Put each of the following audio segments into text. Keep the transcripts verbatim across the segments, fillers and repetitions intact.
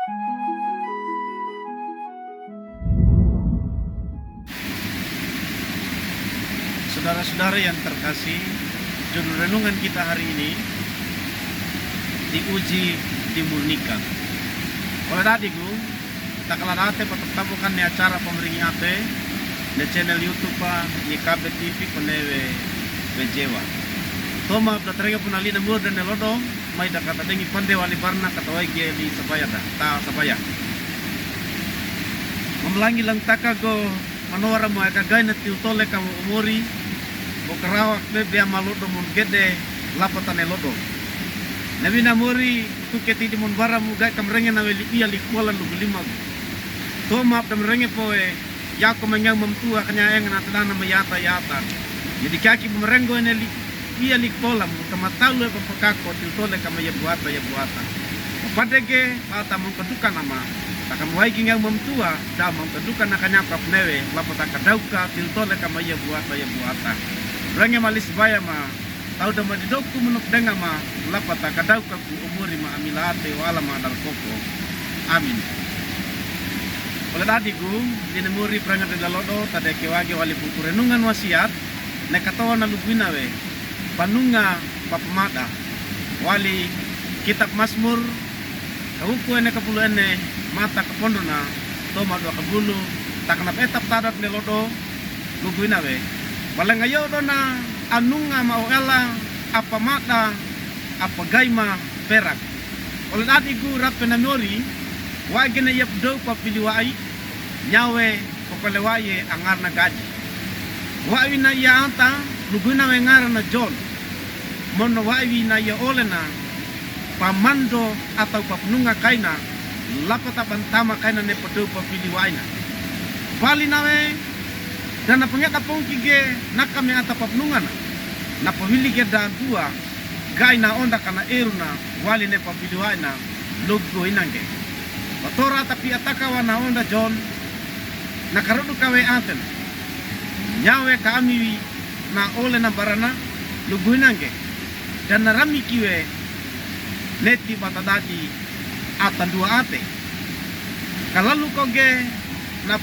Saudara-saudara yang terkasih, judul renungan kita hari ini, diuji, dimurnikan. Ole dadigu, ta kala'ate pataptabukan ne acara pamaringi ape ne channel YouTube pa, ne Kabe T V, kone we, we Jewa. Toma, da tarenge puna li ne mur dan ne lodo, mai da kata dengi pande wali barna kata waige li sabaya da, ta sabaya. Mamalangi lang taka go manowara mo eka gaina tiltole kama umori, bo karawa kbe bea malodo mon gede, lapata ne lodo. Nawi na mori, tuke tidi mon bara mo gai kamarenge nawe li ia li kuala lugu lima go. Toma, da marenge powe, yako manyang mamtua kanya eng na tadana mayata yata. Jadi kaki bumarengo ene li, ia li kuala mo, kamatalo e papakako tiltole kama ia buata, ia buata. Papadege, bata mongkaduka nama, taka mawaigi ngang mamtua, da mongkaduka na kanya kapnewe, lapata kadauka tiltole kama ia buata, ia buata. Renge malis baya ma, tau da madidoku menuk denga ma, lapata kadauka ku umuri ma amilate wala ma darkoko. Amin. Ole dadigu, li ne mori pranga de lalodo, tade ke wage wali buku renungan wasiat, ne katoa na luguina we, panunga papamada. Wali kitab Masmur, kawuku ene kapulu ene, mata kapondona, toma dua kapulu, takana petap tadat ne lodo, luguina we. Balenga yo dona anunga ma oela, apamada, apagaima perak. Ole dadigu rape na mori, wagene ia pedou papili wai, nyawe, Pokole waye angarna Gaji. Wawi na ia anta, luguina we ngarana John. Mono wawi na ia olena, pamando atau papanunga kaina, lapata bantama kaina ne pedou papili waina. Pali nawe, dana pangeda pongki ge, nakame anta papanungana. Na pawili ge dandua, gaina onda kana eruna, wali ne papili waina, luguina nge. Patora tapi ataka wana onda John, na karodu kawe anten. Nyawe ka ami wi na ole na barana, luguina nge. Dana rami kiwe, neti bata dadi, atandua ate. Kalalu koge, na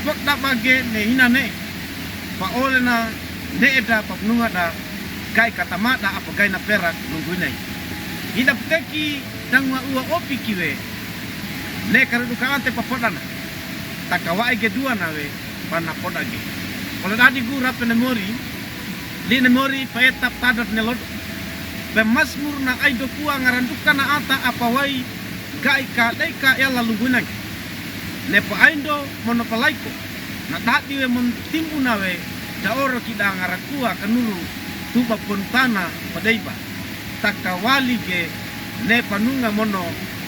pekda bage ne hinane. Pa ole na ne eda papanunga da, gai katamada apagaina perak luguina i. Ida peteki dangwa ua opi kiwe, ne karodu ka ante papodana. Taka wae ge dua nawe, pana poda ge. Ole dadigu rape ne mori, li ne mori paetap tadat ne lodo. Pemasmur na aido kua ngaranduka na anta apawai, gai ka dei ka ela luguina nge. Ne pa aindo mono palaiko, na dadi we mon timbu nawe, da oro kida ngarakua kanuru, tuba pontana padeiba. Taka wali ge, ne panunga mono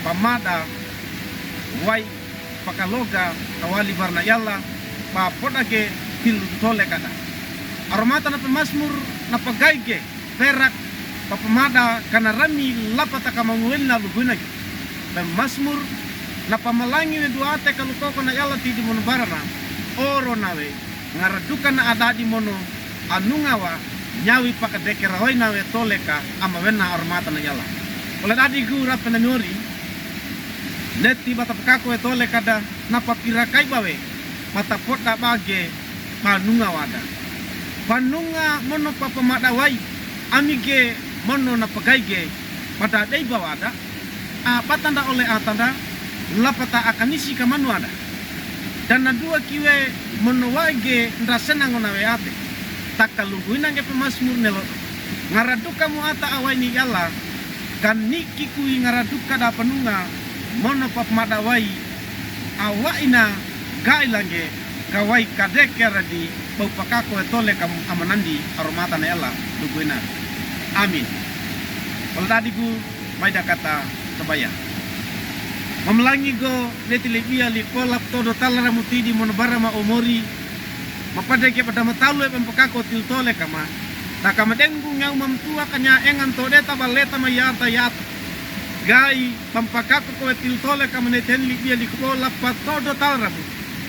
pamada wai pakaloga kawali barna yala, papoda ge tiltole kada. Aromata na pemasmur na pagai ge, perak, papamada kana rami lapata kamanguelina luguina ge. Pemasmur, na pamalangi we dua ate kalukoko na yala tidi mono barana, oro nawe, ngaraduka na adadi mono, anunga wa, nyawi pakadekera waina we tole ka, amawena aromata na yala. Ole dadigu rape na mori, neti bata pakako we tole kada, na papira kai bawe, bata poda bage, panunga wada. Panunga mono papamada wai, ami ge mono na pagai ge, pada dei bawada, a, batanda ole atanda, lapata akanisi kamanu ada. Dana dua kiwe mono wae ge ndrasena ngona we ate. Taka luguina nge pemasmur ne lodo. Ngaraduka mo ata awai ni yala, kani kikui ngaraduka da panunga, mono papamada wai, awaina gai lange, kawai kadekera di, pau pakako e tole kam amanandi, aromata na yala, luguina. Amin. Ole dadigu, mai da kata, sabaya. Mamalangi go, neti libia likola ptodo talara mutidi mono bara ma omori, mapade ke pada matalu e pampakako tiltole kama, taka madengu ngau mamtua kanya engan tode tabaleta mayata yata. Gai, pampakako kowe tiltole kama neti libia likola ptodo talara mu.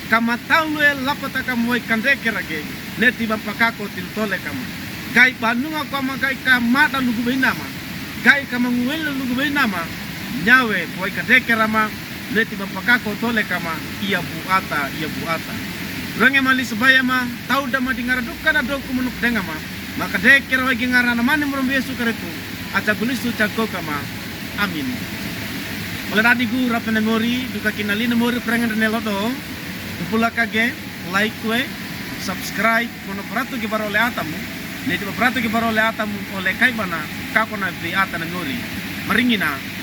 Kamatalu e lapata kamwai kandekera ge, neti pampakako tiltole kama. Gai panunga kama gai kamada lugubaina ma. Gai kamanguel lugubaina ma. Nyawe, kawai kadekera ma. Leti ba pakako tole kama, iya buata, iya buata. Renge mali sebaya ma, tau da ma di ngara duka na doko mono pedengama. Maka de kera wagi ngara na mani murombe Yesu Keristu. Aca gulisu cako kama. Amin. Ole dadi gu rape na mori, duka kinali na mori perengen rene lodo. Dupula kage, like we, subscribe, mono peratu gi baro ole atamu. Neti ba peratu gi baro ole atamu, ole kai bana, kako na bi ata na mori. Maringina.